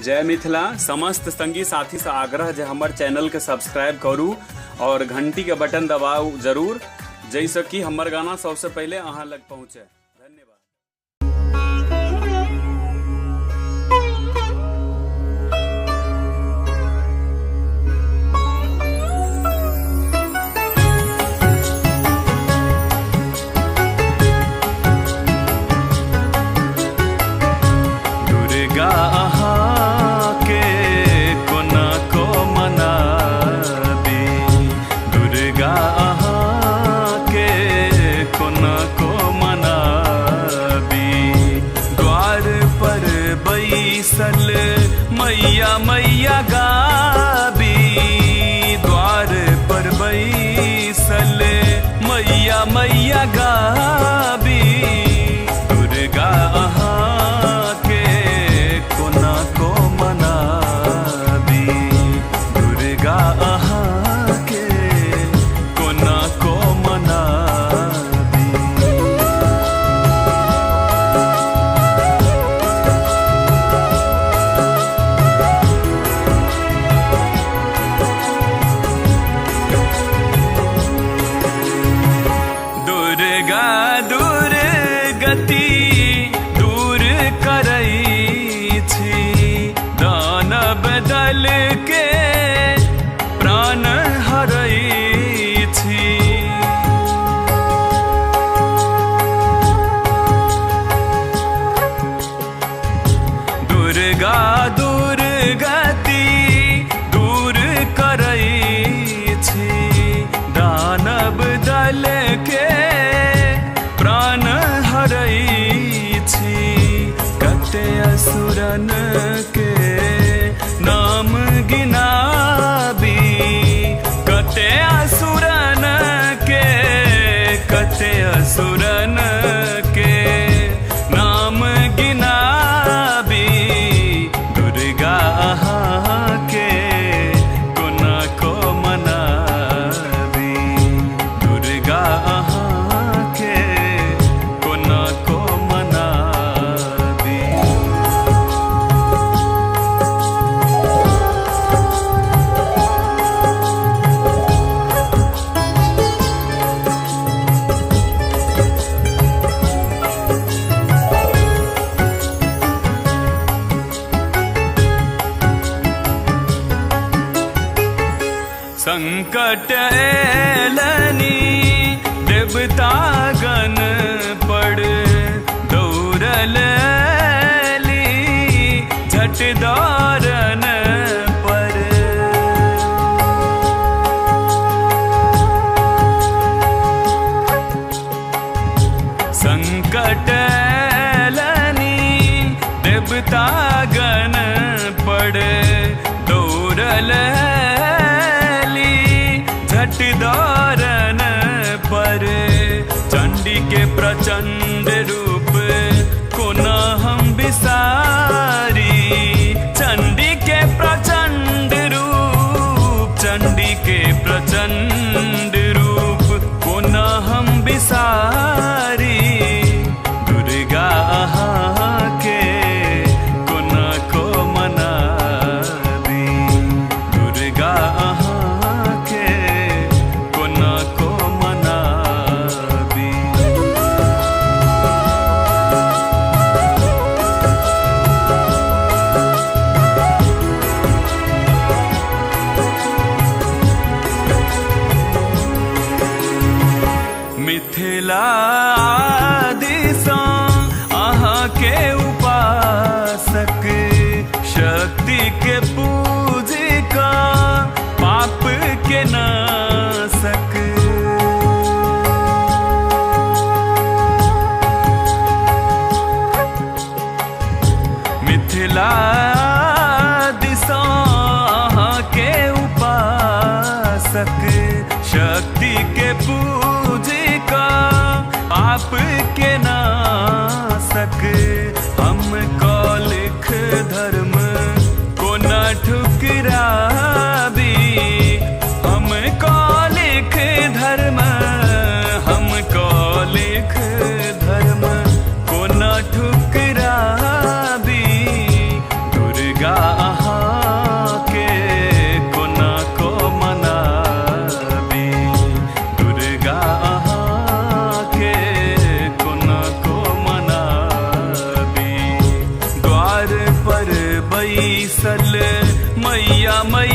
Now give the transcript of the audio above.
जय मिथिला। समस्त संगी साथी से आग्रह जे हमर चैनल के सब्सक्राइब करू और घंटी के बटन दबाउ जरूर, जाहिसँ कि हमर गाना सबसे पहिले अहाँ लग पहुँचे। धन्यवाद। दुर्गा अहाँके कोना को मनाबी, दुर्गा अहाँके कोना को मनाबी। द्वार पर बैसल मैया मैया गाबी, द्वार पर बैसल मैया मैया गाबी। दुर्गा अहाँके कोना को मनाबी, दुर्गा अहाँके कोना को मनाबी। दुर्गा दुर्गति दूर करै छी, दानव दल के प्राण हरै छी। दुर्गा दुर्गति दूर करै छी, दानव दल के प्राण हरै छी। कते असुरन के नाम गिनाबी, कते असुरन के, कते असुरन के नाम गिनाबी। दुर्गा अहाँके कोना को मनाबी, दुर्गा अहाँके कोना को मनाबी। संकट एलनी देवतागण पड़ दौड़ल एली झट दौड़न पर। संकट एलनी देवतागण पड़ दौड़ल एली झट दौड़न पर। चंडी के प्रचंड रूप कोना हम बिसारी, चंडी के प्रचंड रूप, चंडी के प्रचंड रूप कोना हम बिसारी। दुर्गा अहाँके कोना को मनाबी, दुर्गा अहाँके कोना को मनाबी। मिथिला दिशा अहाँके उपासक, शक्ति के पूजिका पाप के नाशक। मिथिला दिशा अहाँके उपासक, शक्ति के पूजिका पाप के नाशक। हम कौलिक धर्म को न ठुकराबी, हम कौलिक धर्म, हम कौलिक धर्म को न ठुकराबी। दुर्गा बैसल, मैया मैया।